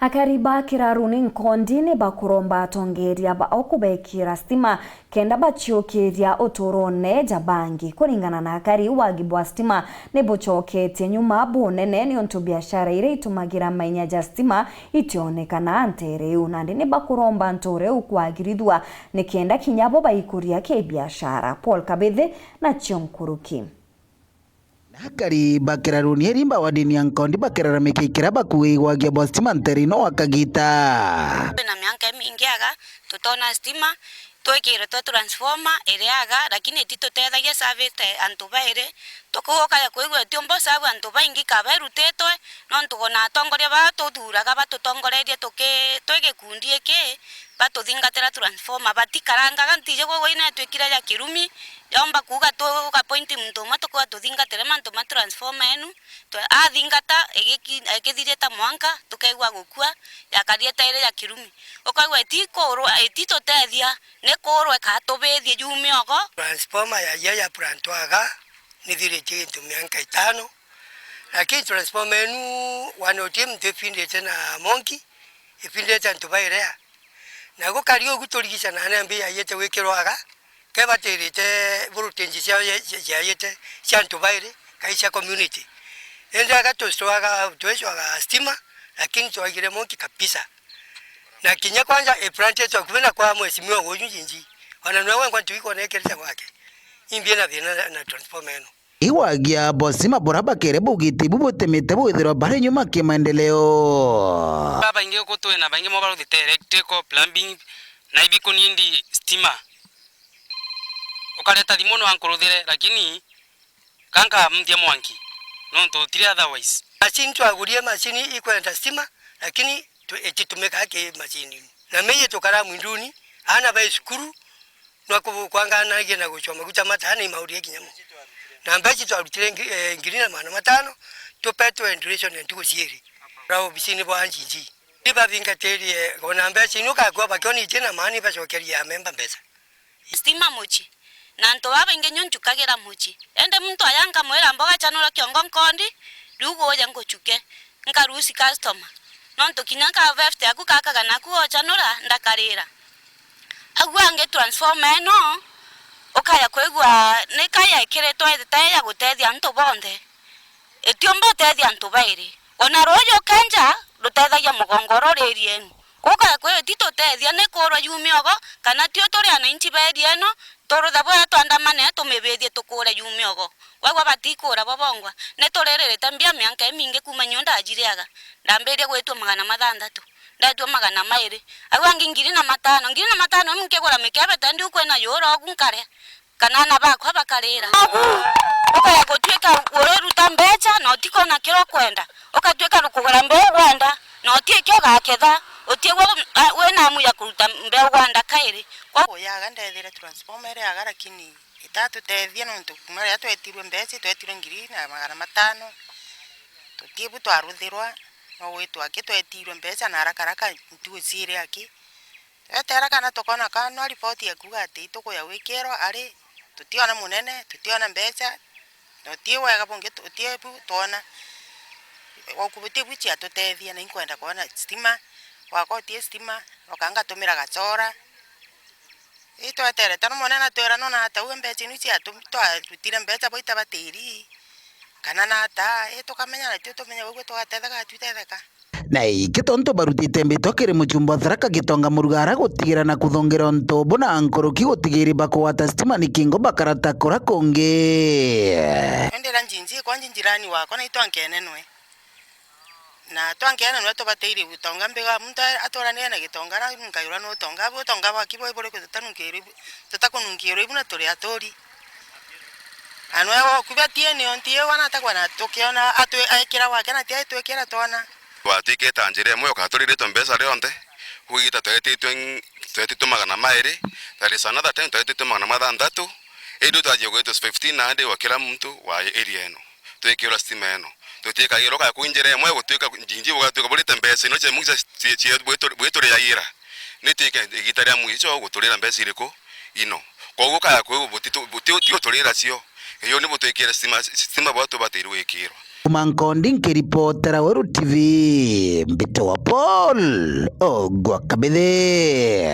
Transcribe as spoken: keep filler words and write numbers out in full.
Akari ba Kiraruni Nkondi ni bakuromba atongeria bao kubekira stima kenda baciukiria uturone ja bangi. Kuringana na akari, wagi bwa stima ni bucoketie nyuma bunene niuntu biashara iria itumagira mainya ja stima itionekana ntere iu. Nandi ni bakuromba ntura iu kwagirithua nikenda kinya bo baikuria kibiashara. Paul Kabithi nacio nkuruki. Na akari ba Kiraruni Erimba wadini ya Nkondi bakiraramika ikira bakuigwagia bwa stima ntere ino wa kagita. Twina mianka imingi aga tutona stima, twikiritwe transformer iri aga, lakini ititutethagia service antu bairi. Tukuuga ukaja kwigua itiumba usabu antu baingi kaba irutitwe, nontu ona atongoria baa tuthuraga batutongorerie tuki-, twi gikundi iki, batuthingatira transformer, batikarangaga, ntiji kwigua ina itwikire ja kirumi, yomba kuuga tugapointi muntu umwe tukuuga tuthingatire mantu ma transformer enu, twe-, athingata, igiki-, ikithirita mwanka, tukaigua gukua, yakarire ta iri ya kirumi. Ukaigua itikuurwa, ititutethia, ni kuurwa ikatubithie ju miogo. Transformer ya, ya, ya plant aga, nithiritie gintu mianka itano, lakini transformer enu wanotie muntu ifindite na monki, ifindite antu bairea. Na gukari ugu turigicana na mbi yaiyite gwikirwa aga, kebatirite voltage cia, cia, ciaiyite cia antu bairi, kai cia community. Indi aga tusitwaga, twicwaga stima, lakini twaigire monki kabisa. Na kinya kwanja e plant yetu akuvi na kwa mheshimiwa uyu Njinji, ona nwe wengwa ntuikona ikirite gwake. Imbi na thina na, na transformer eno. Iwagia bosima bura bakere bugite ibu butemete bwithirwa bari nyuma kimaendeleo. Babaingi guku twina baingi mo baruthite electrical, plumbing, na ibi kunindi stima. Ukareta thimu no ankuruthire, lakini kanka mthia mwanki, nontu utiri otherwise. Machine twagurie machine ikwenda stima, lakini tu-, ititumikaga ki machine. Na miji tukara mwinduni, ana bai cukuru, no ku-, kwanganagia na gucwa maguta matana imaurie kinya mo. Na mbeca twarutire ngi-, eh, ngiri na magana matano, tupetwe duration ya ntuku ciiri. Ra obisini bwa Njinji. Ibabingatirie, ona mbeca inu kakua bakiona itina maana ibacokerie amemba mbeca. Stima mucii, na antu babaingi nyo nchukagira mucii. Indi muntu aja nkamwira, mboga chanura kiongo Nkondi, riu guja nguchuke, nkarusi customer. Nontu kinya ka veft yaku kakagana aku ochanura, ndakarira. Au angi transformer eno, ukaja kwigua ni ka yekiritwe ite ya gutethia antu bonthe. Itiumba utethia antu bairi. Ona ruuji ukenja, rutethagia mugongo uria uri area enu. Gukaja kwigua ititutethia ni kuurwa ju miogo, kana tio turi ananchi ba area eno, turutha bwega twandamane tumibithie tukuure ju miogo. Wegwa batikuura bo bongwa. Ni turiririte mbia mianka imingi kuuma nyu ndajiriaga. Ndambirie gwitua magana mathanthatu. Ndetua magana mairi. Au angi ngiri na matano. Ngiri na matano imu nkigura mikebe tendi ukwina yura ugu nkaria. Kana ana bakwa bakarira. Ukaja gutuika uriruta mbeca na utikona kiria ukwenda. Ukatuika kugura mbeu ugwenda na uti ikio ugaketha. Utigwa wina amu ya kuruta mbeu ugwenda kairi. Kwa uyaga ndethire transformer iri aga, lakini itatutethia nontu kuma riria twetirwe mbeca, twetirwe ngiri na magana matano. Tuti bu twaruthirwa, no gwitwa aki twetirwe mbeca na haraka haraka ntugu ciiri aki. Twetera kana tukona ka no ripoti ya kuuga ati itukuya gwikirwa ari, tutiona munene, tutiona mbeca, na uti wega bungi tu-, uti bu twona. Gwaku buti bu ciatutethia, na inkwenda kwona stima, gwakwa uti stima, noka ngatumira gachora. Itweterete no munene atwira nona ata uwe mbeca inu ciatu-, twarutire mbeca bwaita batiri, kana nata, itukamenya natio tumenye uguo tugatetheka, tutetheka. Na iki tontu barutite mbitwa kiri muchumba wa Tharaka Gitonga Murugara gutigira na kuthongera untu buna nkuruki gutigiri bakugwata stima ni kingo bakarata kura kungi. Ndira njinji kwa njinjirani wakwa na itwankenenwe. Na twankenenwe tubateire gutonga mbiga muntu aturanirie na gitonga na nkayura no utonga bu utonga bwaki bwe buri tutanu nkiri tutakununkirwe ibu na turi aturi. Anwe okubatie ni onti yo wana atakwa na tukiona atwe aikira wake na tia twikira twana. Twatwikite njira imwe, ukaturiritwe mbeca rionthe, kugita twetitwe ng-, twetitwe magana mairi, there is another time twetitwe magana mathanthatu, indi twajie gwitwa fifteen hundred wa kila muntu wa area eno. Twikirwa stima eno. Tutikagirwa kaya kwi njira imwe gutwika njinji bugatwika burite mbeca ino cia mwica cia, cia bwitu-, bwituriagira. Ni twike igita ria mwico guturira mbeca iriku ino. Koguo kaya kwi butitu-, buti-, ti guturira cio. Iyo ni butwikire stima, stima bwa tubatirwe gwikirwa. Kuma Nkondi nkiripotera Weru T V, mbitagwa Paul Ogwa Kabithi.